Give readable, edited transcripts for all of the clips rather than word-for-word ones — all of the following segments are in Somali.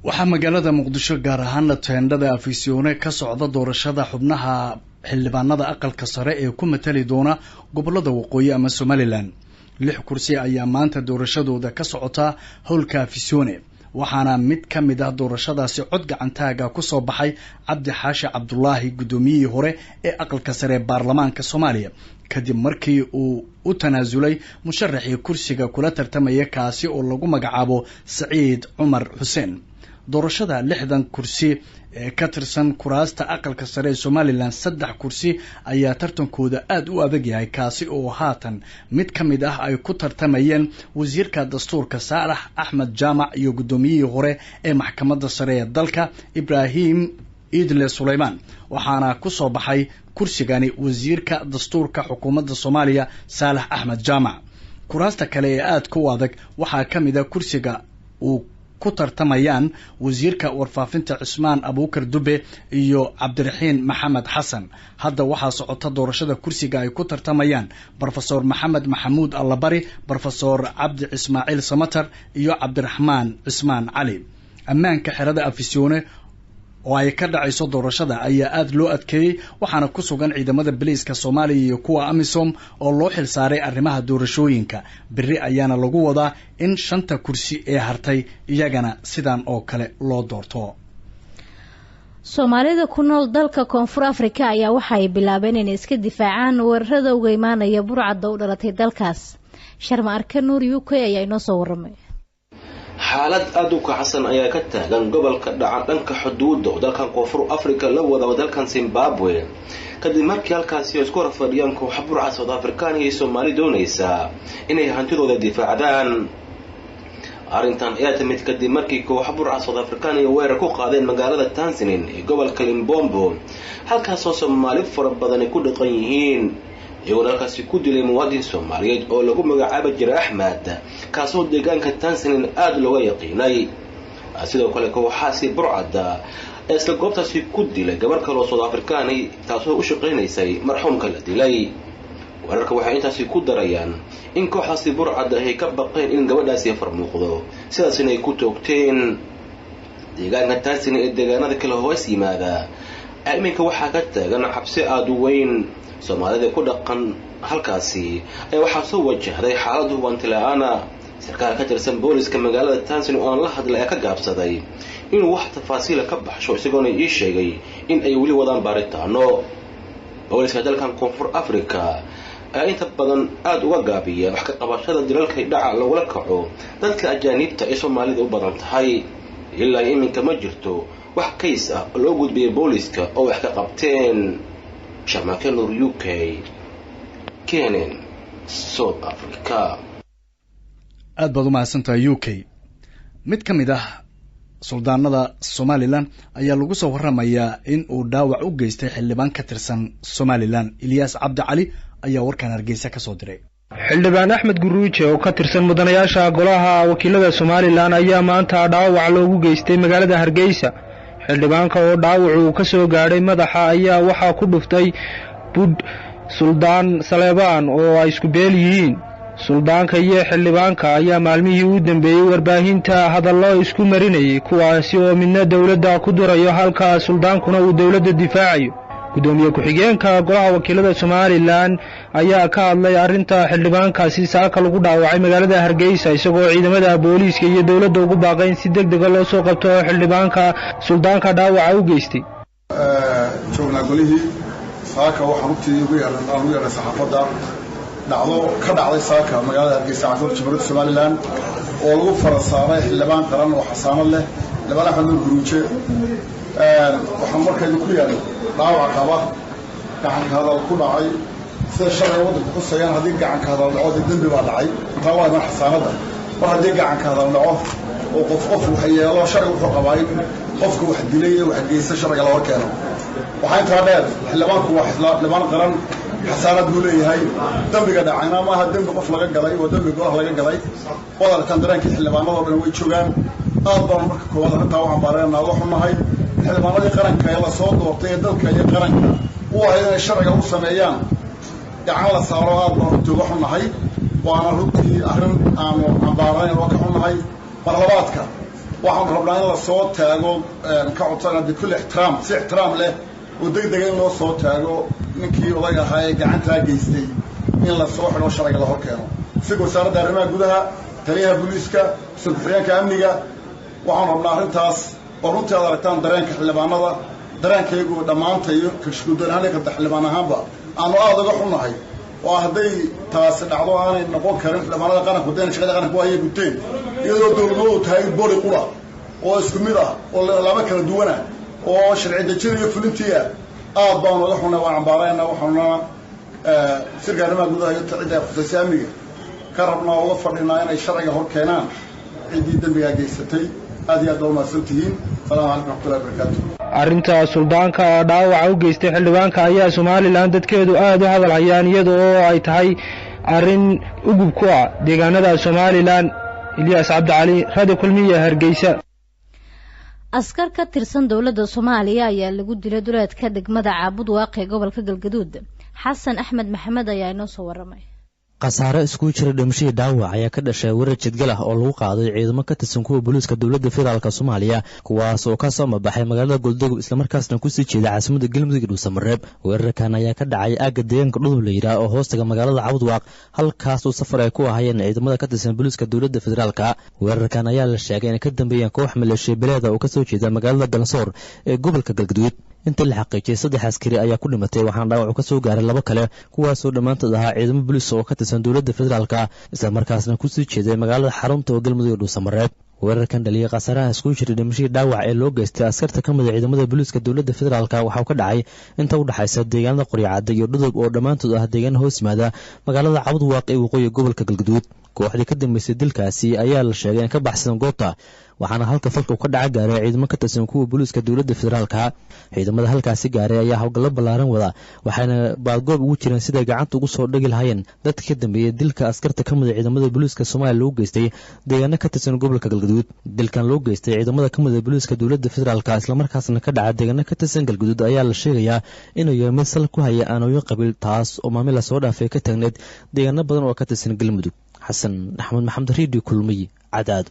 Waxaa magaalada Muqdisho, gaar ahaana teendhada Afisyoone, ka socda doorashada xubnaha xildhibaanada aqalka sare ee ku matali doona gobolada waqooyi ama Somaliland. Lix kursi ayaa maanta doorashadooda ka socotaa howlka Afisyoone, waxaana mid ka mid ah doorashadaasi cod gacantaaga kusoo baxay Cabdi Xaashi Cabdulaahi, guddoomiyihii hore ee aqalka sare ee baarlamaanka Soomaaliya, kadib markii uu u tanaasulay musharaxii kursiga kula tartamaya, kaasi oo lagu magacaabo Saciid Cumar Xuseen. Doorashada 60 kursi ee ka tirsan kuraasta aqalka sare ee Somaliland, saddex kursi ayaa tartankooda aada u adag yahay, kaasi oo haatan mid ka mid ah ay ku tartamayeen wasiirka dastuurka Saalax Axmed Jaamac iyo guddoomiyihii hore ee maxkamadda sare ee dalka Ibraahim Iidle Sulaymaan, waxaana ku soo baxay kursigani wasiirka dastuurka xukuumadda Soomaaliya Saalax Axmed Jaamac. Kuraasta kale ee aadka u adag waxaa ka mid a kursiga uu ku tartamayaan wasiirka warfaafinta Cismaan Abuukar Dube iyo Cabdiraxiin Maxamed Xasan. Hadda waxaa socota doorashada kursiga ay ku tartamayaan Brofesor Maxamed Maxamuud Allabari, Brofesor Cabdi Ismaaciil Samatar iyo Cabdiraxmaan Cismaan Cali. Ammaanka xerada Afisyoone oo ay ka dhacayso doorashada ayaa aada loo adkeeyey, waxaana ku sugan ciidamada boliiska Soomaaliya iyo kuwa AMISOM oo loo xil saaray arrimaha doorashooyinka. Beri ayaana lagu wadaa in shanta kursi ee hartay iyagana sidan oo kale loo doorto. Soomaalida ku nool dalka Koonfur Afrika ayaa waxa ay bilaabeen inay iska difaacaan weerarada uga imaanaya burcadda u dhalatay dalkaas. Sharma Arke Nuur UK ayaa inoo soo waramay. Xaalad aada u kacsan ayaa ka taagan gobolka dhaca dhanka xuduudda oo dalkan Koonfur Africa la wada dalkan Zimbabwe, kadib markii halkaasi ay isku hor fadhiyaan kooxa burca South African iyo Soomaali doonaysaa inay hantidooda difaacdaan. Arrintan ayaa timid kadib markii kooxa burca South African iyo weerar ku qaadeen magaalada Tanzania ee gobolka Limbombo, halkaasoo Soomaali fara badani ku dhaqan yihiin, iyagoona halkaasi ku dilay muwaadin Soomaaliyeed oo lagu magacaaba jiray Axmed, kaasoo deegaanka Tanzania aada looga yaqiinay. Sidoo kale kooxaasi burcadda ee isla goobtaasi ku dilay gabar kaloo South Africani, taasoo u shaqaynaysay marxuumka la dilay. Wararka waxay intaasi ku darayaan in kooxdaasi burcadda ay ka baqeen in gabadhaasi farmuuqdo, sidaasina ay ku toogteen. Deegaanka Tanzania ee deegaanada kale hoos yimaada iminka waxaa ka taagan cabsi aada u weyn. Soomaalida ku dhaqan halkaasi ayaa waxaa soo wajahday xaalad hubanti la-aana. Sarkaal ka tirsan booliska magaalada Tanzania oo aan la hadlay ayaa ka gaabsaday inuu wax tafaasiila ka baxsho, isagoona ii sheegay in ay weli wadaan baaritaano. Booliska dalkan Koonfur Africa ayaa inta badan aada uga gaabiya wax ka qabashada dilalkay dhaca lagula kaco dadka ajaaniibta ee Soomaalida u badan tahay. Ilaa iminka ma jirto wax kays ah oo loo gudbiyay booliska oo wax ka qabteen. Sharmaake Nuur, UK, Kenen, South Africa. Aad baad u mahadsantahay, UK. Mid ka mid ah suldaanada Somaliland ayaa lagu soo waramayaa in uu dhaawac u geystay xildhibaan ka tirsan Somaliland. Ilyaas Cabdi Cali ayaa warkan Hargeysa ka soo diray. Xildhibaan Axmed Guruuje oo ka tirsan mudanayaasha golaha wakiilada Somaliland ayaa maanta dhaawac loogu geystay magaalada Hargeysa. Xildhibaanka oo dhaawacu ka soo gaadhay madaxa ayaa waxaa ku dhuftay budh Suldaan Saleebaan oo ay isku beel yihiin. Suldaanka iyo xildhibaanka ayaa maalmihii u dambeeyey warbaahinta hadallo isku marinayay, kuwaasi oo midna dowladda ku durayo, halka suldaankuna uu dowladda difaacayo. Gudoomiye ku-xigeenka golaha wakiilada Somaliland ayaa ka hadlay arrinta xildhibaankaasi saaka lagu dhaawacay magaalada Hargeysa, isagoo ciidamada booliiska iyo dowladda ugu baaqay in si deg dega loo soo qabto xildhibaanka suldaanka dhaawaca u geystay. Joognaa golihii saaka waxaan runtii ugu yeedhan aan ugu yeedhay saxaafadda dhacdo ka dhacday saaka magaalada Hargeysa, caasimadda Jamhuuriyadda Somaliland, oo lagu fara saaray xildhibaan qaran oo xasaanad leh, Xildhibaan Axmed Nuur Guruuje. Waxaan markaa idinku yeedhay dhaawac qaba, gacanka hadal ku dhacay. Sida sharciga waddanka xusayaan, haddii gacanka hadal dhaco, dee dembi baa dhacay. Taa waa iman xasaanadda. Mar haddii gacanka hadal dhaco oo qof qof wax yeelo, sharciga wuxuu qabaa in qofka wax dilay ee wax geysta sharciga la hor keeno. Waxaa intaa dheer, xildhibaanku waa xildhibaan qaran, xasaanad buu leeyahay. Dembiga dhacayna maaha dembi qof laga galay, waa dembi golaha laga galay. Waad aragtaan, dareenkii xildhibaanadoo dhan way joogaan. Aad baanu marka koowaad arrintaa u cambaareenaa, uga xunnahay. Xildhibaanadii qaranka ee lasoo doortay ee dalka iyo qaranka u ahayd inay sharciga u sameeyaan gacan la saaro, aad baan runtii uga xunnahay, waana runtii arrin aanu cambaaranayn oo ka xunnahay. Mar labaadka Waxaanu rabnaa in lasoo taago, ka codsana bikulli ixtiraam, si ixtiraam leh oo deg dega in loo soo taago ninkii odag ahaa ee gacantaa geystay, in lasoo xidho, sharciga la hor keeno. Sida wasaaradda arrimaha gudaha, taliyaha booliiska, soo ku-xigeenka amniga, waxaanu rabnaa arrintaas oo runtii aad aragtaan dareenka xildhibaanada, dareenkaygu dhammaantayo kashgudoon ahaan iyo xildhibaan ahaanba aanu aada uga xunnahay, oo hadday taasi dhacdo aanay noqon karin xildhibaanada qaranku dayna shaqada qaranku ayay guteen, iyadoo dowladnimadu tahay body qura oo isku mid ah oo laba kala duwana oo sharci dejin iyo fulintii ah. Aad baanu uga xunnay, waan cambaarayna. Waxaanuna sirka arrimaha gudaha iyo cidda khusaysa amniga ka rabnaa, uga fadhinaa inay sharciga hor keenaan ciddii dembigaa geysatay. Aad iyo aad baa umahadsan tihiin. Salamu calaykum raxmatullahi barakaatu. Arrinta suldaanka dhaawaca u geystay xildhibaanka ayaa Somalilan dadkeedu aada u hadal hayaan, iyada oo ay tahay arrin ugub ku ah deegaanada Somalilan. Ilyaas Cabdicali, Radio Kulmiya, Hargeysa. Askar ka tirsan dowladda Soomaaliya ayaa lagu dilay duleedka degmada Caabud Waaqe gobolka Galgaduud. Xasan Axmed Maxamed ayaa inoo soo waramay. Khasaare iskugu jira dhimashadii dhaawac ayaa ka dhashay weerar jidgal ah oo lagu qaaday ciidamo ka tirsan kuwa booliiska dowladda federaalk Soomaaliya, kuwaas oo ka soo mabaxay magaalada Goldogob islamarkaasna kusii jeeda caasimada Galmudug Dhuusamareeb. Weerarkan ayaa ka dhacay aagga deegaanka Dhudub la yidhaah oo hoostaga magaalada Cabudwaaq, halkaas oo safar ay ku ahayeen ciidamada ka tirsan booliiska dowladda federaalka. Weerarkan ayaa la sheegay inay ka dambeeyeen koox maleeshiya beleeda oo kasoo jeeda magaalada Galansoor ee gobolka Galgaduud. Inta la xaqiijiyay, saddex askari ayaa ku dhimatay, waxaana dhaawacu ka soo gaaray laba kale, kuwaasoo dhammaantood ahaa ciidamo booliis oo ka tirsan dowladda federaalka, islamarkaasna kusii jeeday magaalada xarunta oo Galmudug ee Dhuusamareeb. Weerarkan dhaliyay khasaaraha iskugu jiray dhimashadii dhaawac ee loo geystay askarta ka mid a ciidamada booliiska dowladda federaalka waxauu ka dhacay inta u dhexaysa deegaanada Qoryacadda iyo Dhudub oo dhammaantood ah deegaan hoos yimaada magaalada Cabudwaaq ee waqooyi gobolka Galgaduud. Kooxdii ka dambeysay dilkaasi ayaa la sheegay in ka baxsan goobta, waxaana halka falka ka dhaca gaaray ciidamo ka tirsan kuwa booliiska dowladda federaalka. Ciidamada halkaasi gaaray ayaa howlgallo ballaaran wada, waxayna baadgoob ugu jireen siday gacanta ugu soo dhigi lahaayeen dadka ka dambeeyey dilka askarta ka mid a ciidamada booliiska Soomaaliya loogu geystay deegaano ka tirsan gobolka Galgaduud. Dilkan loo geystay ciidamada ka mid a booliiska dowladda federaalka islamarkaasna ka dhaca deegaano ka tirsan Galgaduud ayaa la sheegayaa inuu yahay mid sal ku haya aanooyin qabiil, taas oo maamil lasoo dhaafay ka taagneed deegaano badan oo ka tirsan Galmudug. Xasan Axmed Maxamed, Radio Kulmiy, Cadaad.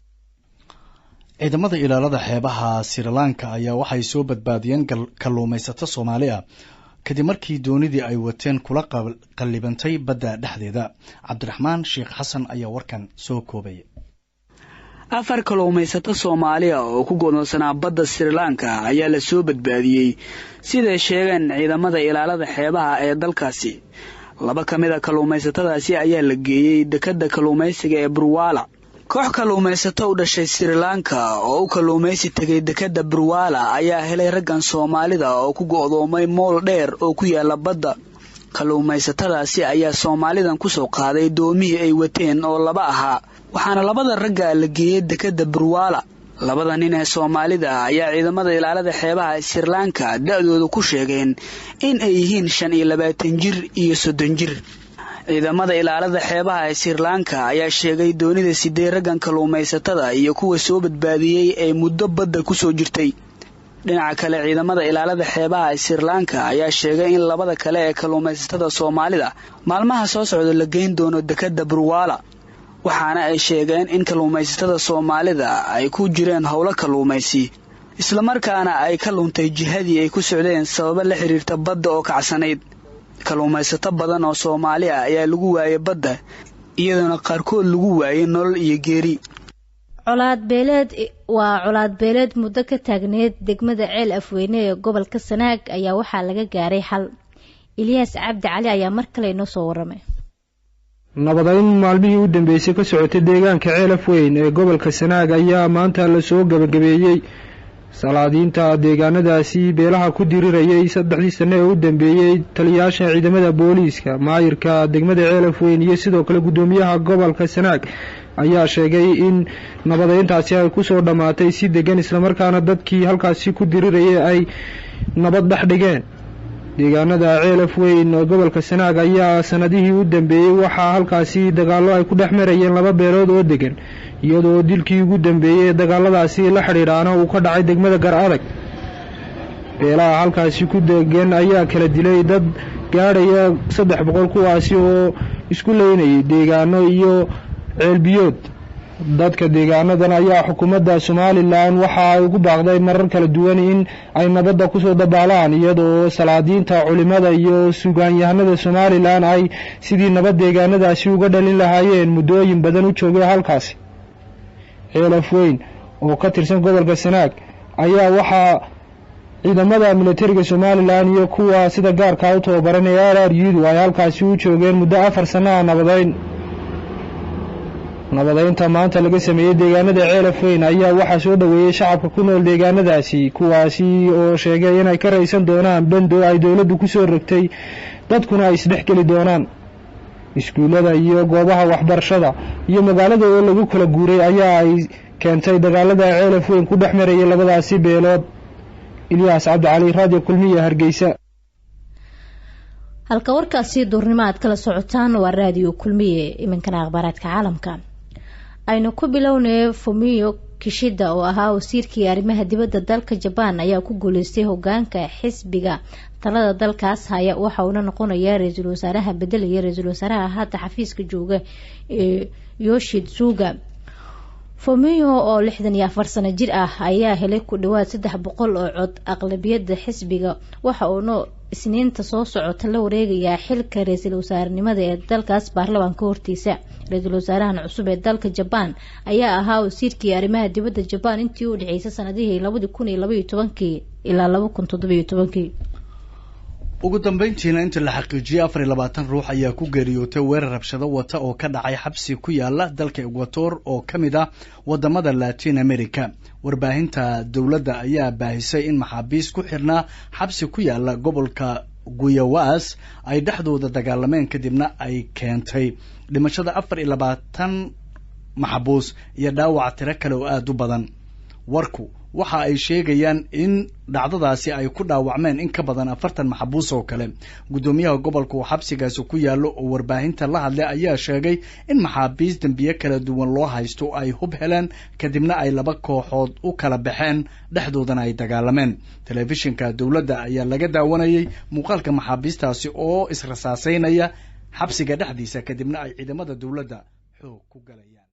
Ciidamada ilaalada xeebaha Srilanka ayaa waxay soo badbaadiyeen kalluumaysato Soomaali ah kadib markii doonidii ay wateen kula qallibantay badda dhexdeeda. Cabdiraxmaan Sheekh Xasan ayaa warkan soo koobaya. Afar kalluumaysato Soomaaliya oo ku godoonsanaa badda Srilanka ayaa la soo badbaadiyey, siday sheegeen ciidamada ilaalada xeebaha ee dalkaasi. Laba ka mid a kalluumaysatadaasi ayaa la geeyey dekadda kalluumaysiga ee Burwala. Koox kalluumaysato u dhashay Sri Lanka oo u kalluumaysi tegay dekadda Burwala ayaa helay raggan Soomaalida oo ku go'doomay mool dheer oo ku yaala badda. Kalluumaysatadaasi ayaa Soomaalidan kusoo qaaday doomihii ay wateen oo laba ahaa, waxaana labada ragga la geeyey dekadda Burwala. Labada nin ee Soomaalida ah ayaa ciidamada ilaalada xeebaha Sri Lanka da'dooda ku sheegeen in ay yihiin 25 jir iyo 30 jir. Ciidamada ilaalada xeebaha ee Sri Lanka ayaa sheegay doonida sidee raggan kalluumaysatada iyo kuwa soo badbaadiyey ee muddo badda kusoo jirtay. Dhinaca kale, ciidamada ilaalada xeebaha ee Sri Lanka ayaa sheegay in labada kale ee kalluumaysatada Soomaalida maalmaha soo socda la geyn doono dekadda Burwala, waxaana ay sheegeen in kalluumaysatada Soomaalida ay ku jireen howlo kalluumaysi, islamarkaana ay ka luntay jihadii ay ku socdeen sababo la xiriirta badda oo kacsanayd. Kalluumaysato badan oo Soomaali ah ayaa lagu waayay badda, iyadoona qaarkood lagu waayay nolol iyo geeri. Colaad beeleed waa colaad beeleed muddo ka taagneed degmada Ceel Afweyne ee gobolka Sanaag ayaa waxaa laga gaaray xal. Ilyaas Cabdi Cali ayaa mar kale inoo soo waramay. Nabadayn maalmihii u dambeysay ka socotay deegaanka Ceel Afweyn ee gobolka Sanaag ayaa maanta lasoo gabagabeeyey. Salaadiinta deegaanadaasi beelaha ku dirirayay saddexdii sane ee u dambeeyey, taliyayaasha ciidamada booliiska, maayirka degmada Ceel Afweyn iyo sidoo kale guddoomiyaha gobolka Sanaag ayaa sheegay in nabadeyntaasi ay kusoo dhammaatay si degan, islamarkaana dadkii halkaasi ku dirirayay ay nabad dhex dhigeen. Deegaanada Ceel Afweyn oo gobolka Sanaag ayaa sanadihii u dambeeyey waxaa halkaasi dagaallo ay ku dhex marayeen laba beelood oo degan, iyadoo dilkii ugu dambeeyey ee dagaaladaasi la xidhiidhaana uu ka dhacay degmada Gar Adag. Beelaha halkaasi ku degan ayaa kala dilay dad gaadhaya 300, kuwaasi oo isku leynayay deegaano iyo ceelbiyood. Dadka deegaanadan ayaa xukuumadda Somalilan waxa ay ugu baaqday marar kala duwan in ay nabadda kusoo dabaalaan, iyadoo salaadiinta, culimada iyo sugaanyahanada Somalilan ay sidii nabad deegaanadaasi uga dhalin lahaayeen muddooyin badan u joogay halkaasi. Ceelafweyn oo ka tirsan gobolka Sanaag ayaa waxaa ciidamada militariga Somalilan iyo kuwa sida gaarkaa u tababaran ee RRU-du ay halkaasi u joogeen muddo 4 sano ah nabadeyn. Nabadeynta maanta laga sameeyey deegaanada Ceelafweyn ayaa waxaa soo dhoweeyey shacabka ku nool deegaanadaasi, kuwaasi oo sheegay inay ka raysan doonaan bendo ay dowladdu kusoo rogtay, dadkuna ay isdhexgeli doonaan. Iskuullada iyo goobaha waxbarashada iyo magaalada oo lagu kala guuray ayaa ay keentay dagaalada Ceelafweyn ku dhex marayay labadaasi beelood. Ilyaas Cabdicali, Radio Kulmiye, Hargeysa. Halka warkaasi duurnimo aad kala socotaan waa Raadiyo Kulmiye. Iminkana akhbaaraadka caalamka aynu ku bilownay. Fumio Kishida oo ahaa wasiirkii arrimaha dibadda dalka Jabaan ayaa ku guuleystay hogaanka xisbiga talada dalkaas haya, waxa uuna noqonayaa ra-iisul wasaaraha bedelaya ra-iisul wasaaraha hadda xafiiska jooga ee Yoshid Suga. Fumio oo 64 sano jir ah ayaa helay ku dhawaad 300 oo cod aqlabiyada xisbiga, waxa uuna Isniinta soo socota la wareegayaa xilka ra-iisul wasaarenimada ee dalkaas baarlamaanka hortiisa. Ra-iisul wasaarahan cusub ee dalka Jabaan ayaa ahaa wasiirkii arrimaha dibadda Jabaan intii u dhexeysay sanadihii 2012-kii ilaa 2017-kii. Ugu dambeyntiina, inta la xaqiijiyey 24 ruux ayaa ku geeriyootay weerar rabshado wata oo ka dhacay xabsi ku yaala dalka Equator oo ka mid ah wadamada Latin America. Warbaahinta dowladda ayaa baahisay in maxaabiis ku xirnaa xabsi ku yaala gobolka Guyawas ay dhexdooda dagaalameen, kadibna ay keentay dhimashada 24 maxbuus iyo dhaawaca tiro kale oo aada u badan. Warku waxa ay sheegayaan in dhacdadaasi ay ku dhaawacmeen in ka badan 40 maxbuus oo kale. Guddoomiyaha gobolka uu xabsigaasi ku yaallo oo warbaahinta la hadlay ayaa sheegay in maxaabiis dembiye kala duwan loo haysto ay hub heleen, kadibna ay laba kooxood u kala baxeen, dhexdoodana ay dagaalameen. Telefishinka dowladda ayaa laga daawanayay muuqaalka maxaabiistaasi oo israsaaseynaya xabsiga dhexdiisa, kadibna ay ciidamada dowladda xoog ku galayaan.